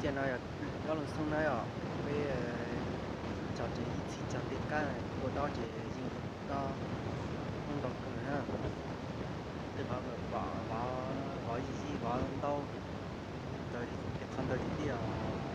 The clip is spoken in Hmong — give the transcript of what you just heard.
Cia no yog Looj Xoob na yog peb tso tsev ib txhis txog ntiaj qab, ua dob ces yeej dob ntau kawg na. Tej qhov vov, vov yij yij vov ntau, qhov ntawd tiag tiag os.